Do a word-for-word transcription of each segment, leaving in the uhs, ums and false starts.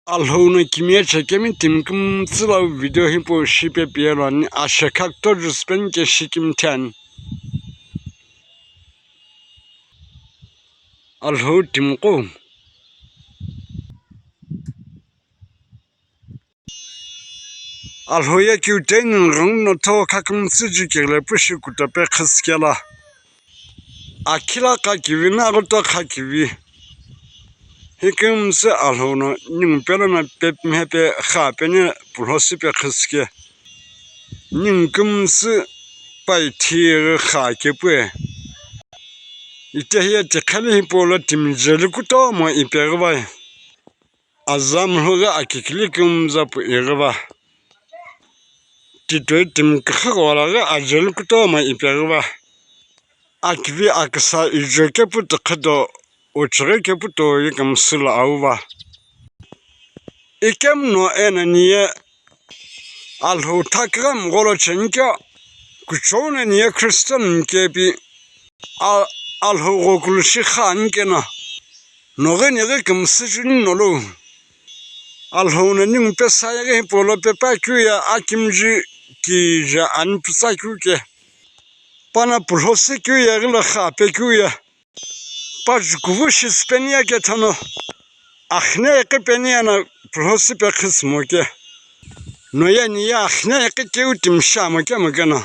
Alhou no kimiye chekemi timi kümtsü lau video hipau shipe piyelo ani, ashekha kutoju süpeni ke shikimthi ani. Alhou timiqo. Alhou ye kiu tei ningu no tho kha kümtsü ju keghle pushi kutope khüsükela. Akhila kha kivi na aghuto kha kivi. Hi kümtsü Alhou no ningu pelo no pep mhepe kha peni pulhosi pe khüsüke. Ningu kümtsü pai thighi kha kepue. Ite hiye tikhali hipau lo timi jeli kutomo ipeghi vai. Aza mlhughi akikili kümza pu ighi va. Titoi timi küxü gholaghi ajeli kutomo ipeghi va. Akivi aküsa ijo kepu tükhüdo uchughi kepu toi kümsü lo au va. Ikemu no eno niye Alhou thakighi mgholo chenikeu, kuchou no niye Christian mikepi, a-, Alhou ghokulu shi kha ani keno, noghi nighi kümsü chuni nolu. Alhou no ningu pesayeghi hipau lo pepa keu ye akimji kije ani pütsa keu ke. Pana pulhosi keu ye ghilo kha pe keu ye. Pa jukuvu shi süpeni ye kethono, akhine iqi peni ye no pulhosi pe khüsümo ke. No ye niye akhine iqi keu timi shi amo kemo keno.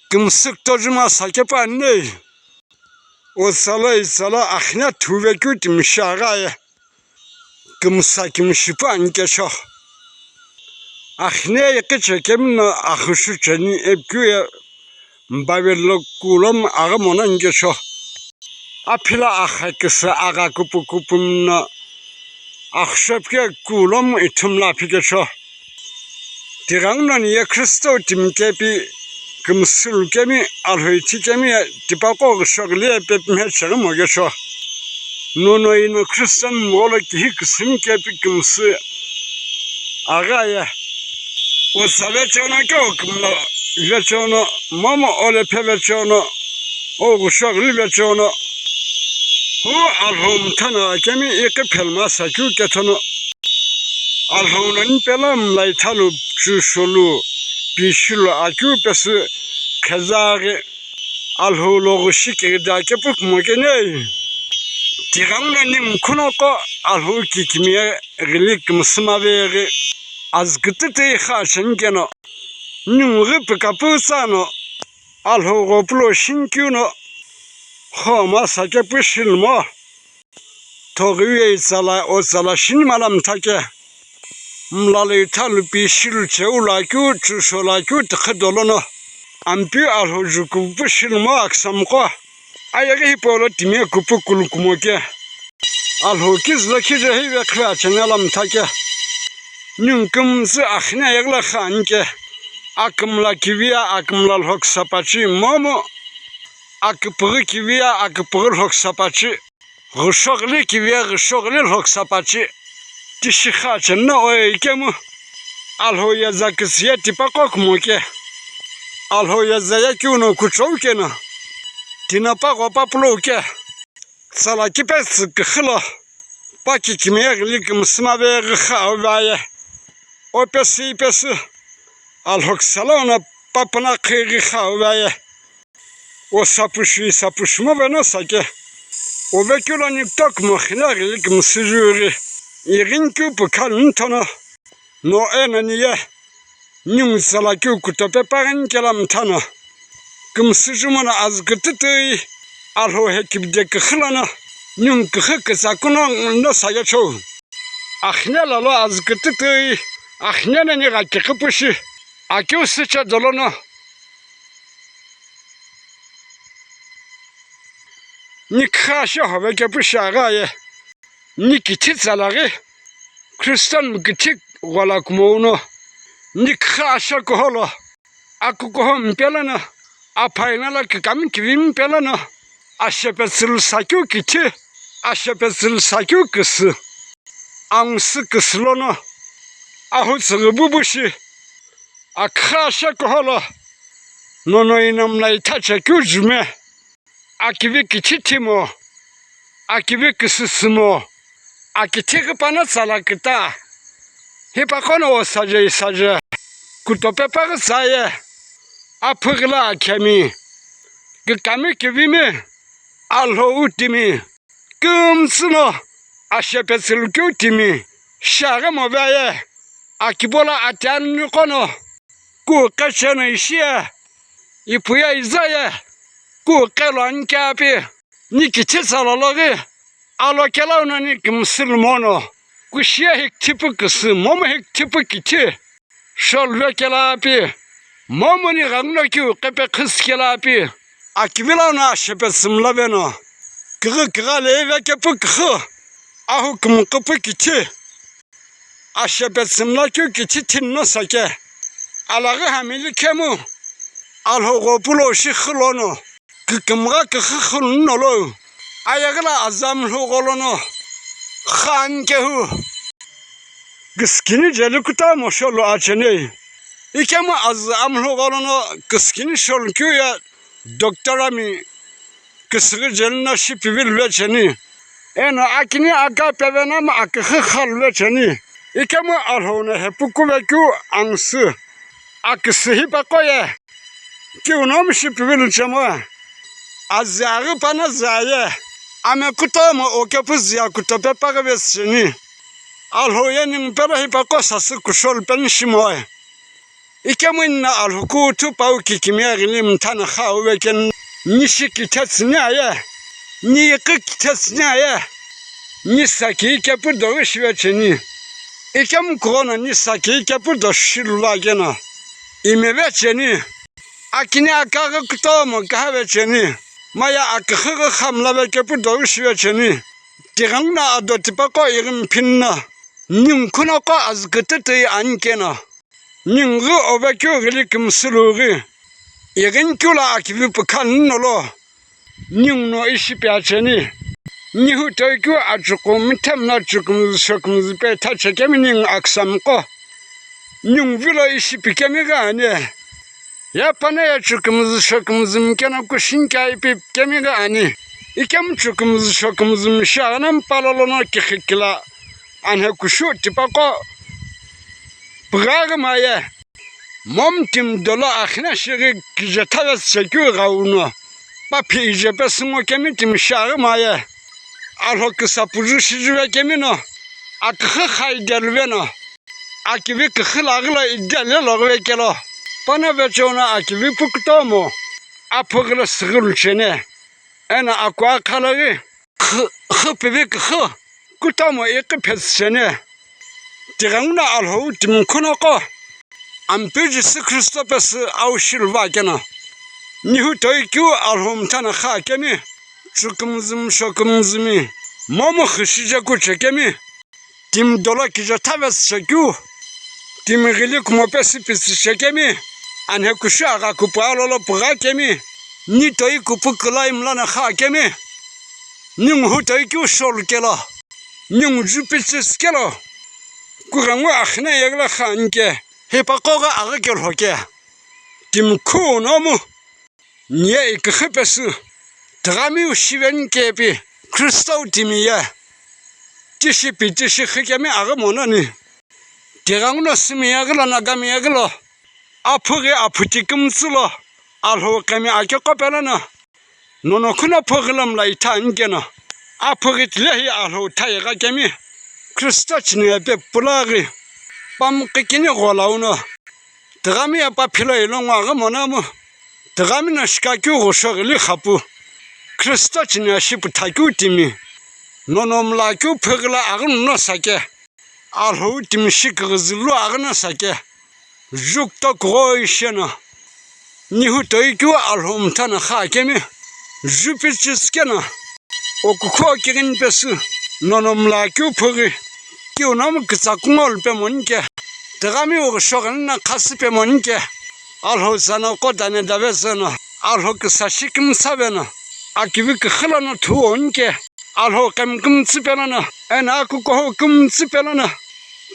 Kümsü kutoju ma sa kepu ani nei. Otsala itsala akhine thuve keu timi shi aghaye. Kümsa kimishi pu ani kecho. Akhine iqi chekemi no axüshu cheni epikeu ye Bavel lo kulomu aghi mono ani kecho. Aphila agha küsü agha kupu kupu no axüshu epikeu ye kulomu ithumla phi kecho. Tighenguno niye Kristo timi kepi kümsü lukemi Alhou ithi kemi ye tipaqo ghüshoghili ye pepi mhe cheghi mo kecho. Nono ino Christian mgholo kihi küsümi kepi kümsü aghaye. Osa vecheono keu kümla vecheono, momu olephe vecheono, o ghüshoghili vecheono. Hu Alhou mthana kemi iqi phelma sa keu kethono. Alhou no nipelo mlai thalu, chusho lu, pishilu akeu pesü khezaghi, Alhou lo ghushi kigida kepu kumo kenei. Tighenguno ningu khunoqo Alhou kikimiye ghili kümsü maveghi, azükütütü kha cheni keno, ningu ghi pükapu tsano, Alhou ghopulo shinikeu no, khoma sa kepu shilumo. Thoghiu ye itsala otsala shini mala mtha ke. Mlalo ithalu pishilu cheu lo akeu, chusho lo akeu tükhü dolono. Ampeu Alhou jukupu shilumo aküsamuqo. Ayeghi hipau lo timi ye kupu kulu kumo ke. Alhou kizu lo khije hive khivea cheni ala mtha ke. Ningu kümtsü akhine ayeghi lo kha ani ke. Akümla kivi ye akümla lhoksa pachi momu. Aküpüghü kivi ye aküpüghü lhoksa pachi. Ghüshoghili kivi ye ghüshoghili lhoksa pachi. Tishi kha cheni no oye ikemu. Alhou ye za küsü ye tipaqo kumo ke. Alhou ye za ye keu no kuchou keno. Tino paqo papulou ke. Tsala kipesü küxü lo. Pa kikimiye ghili kümsü maveghi kha au vaye. O pesü ipesü. Alhoksa lono papuna khighi kha au vaye. O sapushu isapushu mo veno sa ke. O vekeu lo nikutoku mo khile ghili kümsü jughi. Ighi nikeu pükhalu nithono. No eno niye. Ningu tsala keu kutope paghi nikela mthano. Kümsü jumono azükütütü. Alhou he kipide küxü lono. Ningu küxü kütsa kuno no sa yechou. Akhine lalo azükütütü, akhine nani ghaki qhipushi, akeu süche dolono. Ni kha shi hove kepushi aghaye, ni kithi tsalaghi, Christian kithi ghola kumo uno, ni kha shi kuholo. Akukuho mpelono, aphaina lo kikami kivi mpelono, ashepetsülu sakeu kithi, ashepetsülu sakeu küsü, angusü küsü lono, ahutsüghi bubushi, akha shekuholo, nono ino mla itha chekeu jume. Akivi kithi thimo, akivi küsü sümo, akithi ghipano tsala küta, Hipaqo no osaje isaje kutope paghi tsa ye, aphughi lo akhemi, kükami kivimi, Alhou timi, kümtsü no ashepetsü lukeu timi, shiaghi movaye, akibo lo atianuni qo no, kuqe che no ishi ye, ipu ye iza ye, kuqe lo ani kea pi, ni kithi tsa lologhi, alo kelau no ni kümsü lumo no, kushi ye hikthi pu küsü, momu hikthi pu kithi, sholuve kela pi, momu ni ghenguno kiu qepe khüsü kela pi, akivi lo no ashepetsü mlave no, kighi kigha leive kepu küxü, ahu kümqü pu kithi, ashepetsü mlakeu kithi thini no sake, alaghi hami likhemu, Alhou ghopu lo shi xü lono, kükümgha küxü xü nolo, ayeghi lo azü amlhu gholono, xü ani kehu, küskini jeli kutomo sholu acheni, ikemu azü amlhu gholono, küskini sholu keu ye, doctor ami, küsüghi jeli no shipivi luve cheni, eno akini aka peve no mu aküxü xaluve cheni, ikemu Alhou no hepu kuve keu angsü, aküsü hipaqo ye, kiu no mu shipivi luchemo, azü aghi pano zü aye, ame kutomo okepu zü ye kutope paghi vesü cheni, Alhou ye ningu pelo hipaqo sasü kusholu peni shimoe. Ikemu ni no Alhou kuthu pau kikimiye ghili mtha no xauve keno, ni shi kithe tsüni aye, ni iqi kithe tsüni aye, ni saki ikepu doghi shive cheni. Ikemu kughono ni saki ikepu do shiluva keno, imeve cheni. Akini akaghi kutomo kahave cheni, maye aküxüghi xamlave kepu doghi shive cheni. Tighenguno ado tipaqo ighi mphini no, ningu khunoqo azü kütütüi ani keno, ningu ghi ove keu ghili kümsü lughi, ighini keu lo akivi pükha nino lo, ningu no ishi pi acheni, nihu toi keu achuqu mithemu no chukümzü shokümzü pe tha chekemi ningu aküsamiqo, ningu vilo ishi pikemi ghi ani. Ye pano ye chukümzü shokümzü mkeno kushini kea ipi pikemi ghi ani. Ikemu chukümzü shokümzü mshi aghi no mpalolo no kixi kila anhe kushu tipaqo püghaghi maye. Momu timi dolo axine shighi kije thavesü chekeu ghau no, paphi ije pesü ngo kemi timi shiaghi maye. Alhou küsa puju shijuve kemi no, aküxü xa ideluve no, akivi küxü lo aghilo idele loghive kelo, pano vecheo no akivi pu kutomo, aphughi lo süghü lucheni, eno akua khalaghi, xü, xü pivi küxü, kutomo iqi phetsü cheni. Tighenguno Alhou timi khunoqo, Ampeu Jisü Khristo pesü au shiluva keno, nihu toi keu Alhou mtha no xakemi, chukümzü mshokümzümi, momu xü shije kuchekemi, timi dolo kije thavesü chekeu, timi ghili kumo pesü pitsü chekemi, anhe kushu agha kupua lolo pügha kemi, ni toi kupu külai mla no xakemi, ningu hu toi keu sholu kelo, ningu ju pichüsü kelo, kughengu axine yeghi lo xani ke, hipaqo ghi aghi kelho ke, timi khuno mu, ni ye iküxü pesü, tighamiu shiveni kepi, Khristo timi ye, tishi pi tishi xükemi aghi monani. Tighenguno Sümi yeghi lo Nagami yeghi lo, aphughi aphuti kümtsü lo, Alhou qhemi akeqo pelono, nono khuno phughi lo mla itha ani keno, aphughi tilehi Alhou thaigha kemi, Khristo chini ye pe pulaghi, pamqikini gholau no, tighami ye pa philo ilongu aghi monamu, tighami no shikakeu ghusho ghili xapu, Khristo chini ye shipu thakeu timi, nono mlakeu phughi lo aghi no sake, Alhou timi shi küghüzü lu aghi no sake, ju kutokughoi sheno, nihu toi keu Alhou mtha no xakemi, ju pichüsü keno, okukhu okighini pesü, nono mlakeu phughi, kiu nomu kütsa kungolu pe moni ke, tighamiu ghusho ghili no khasü pe moni ke, Alhou tsano qo dane dave zeno, Alhou küsa shi kümtsave no, akivi küxü lono thuoni ke, Alhou qhemi kümtsü pelono, eno akukuhou kümtsü pelono,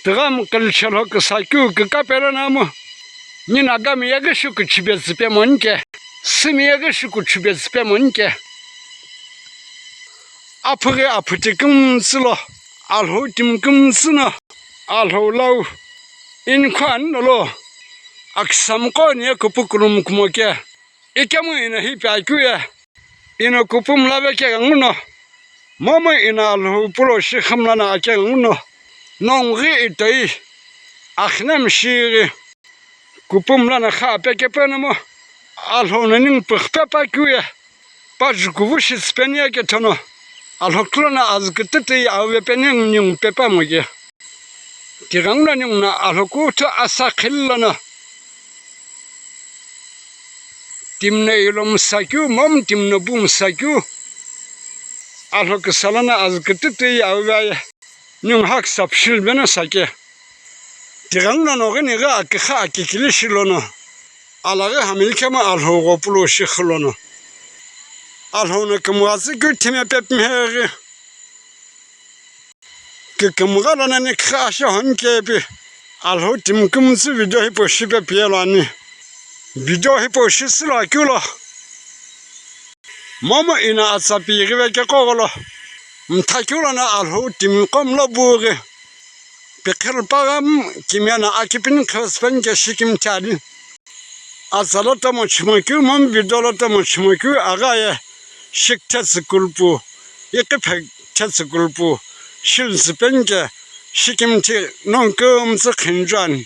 tighami kilichelo küsa keu küka pelono mu, ni Nagami yeghi shukuchipetsü pe moni ke, Sümi yeghi shukuchipetsü pe moni ke. Aphughi aphuti kümtsü lo, Alhou timi kümtsü no, Alhou lau, Inikhu ani nolo, akisamuqo niye kupu kulumu kumoke, ikemu ino hi pi akeu ye, ino kupu mlave ke ghenguno, momu ino Alhou pulo shi khimlana ake ghenguno, nongu ghi itoi, axinemi shighi, kupu mlana kha apeke penomo, Alhou no ningu püxü pepa keu ye, pa jukuvu shitsü peni ye kethono, Alhou kulono azü kütütü ye auve peni ningu pepa moke. Tighenguno ningu no Alhou kuthu asa khillono, timi no ilo msa keu, momu timi no bu msa keu, Alhou küsa lono azü kütütü ye auve aye. Ningu haksa pishilbeno sake. Tighenguno noghi nighi akikha akikili shilono, alaghi hamilikhema Alhou gho pulo shi khilono, Alhou no kümgha tsü keu thime pepimheghi. Kükümgha lono nikha ashe honi kepi, Alhou timi kümtsü video hipau shipe piyelo ani. Video hipau shisülo akeu lo, momu ino atsa pi ghive keqo gholo, mtha keu lono Alhou timi qo mlo bughi, pikhilu paghamu kimiye no akipini qhivesü peni ke shikimthi ani. Atsa lo tomo chhimo keu momu video lo tomo chhimo keu aghi aye, shikithe tsükulupu, iqiphe kithe tsükulupu, shilsü peni ke shikimthi nongu kümtsü khinijuani.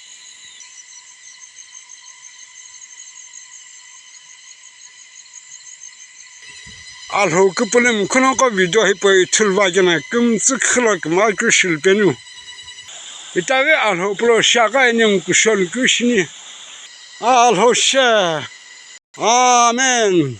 Alhou küpülümi khunoqo video hipau ithulu va keno kümtsü khilo kümgha keu shilupenu. Itaghi Alhou pulo shi aghi aye ningu kushou keu shini. Alhou she. Amen.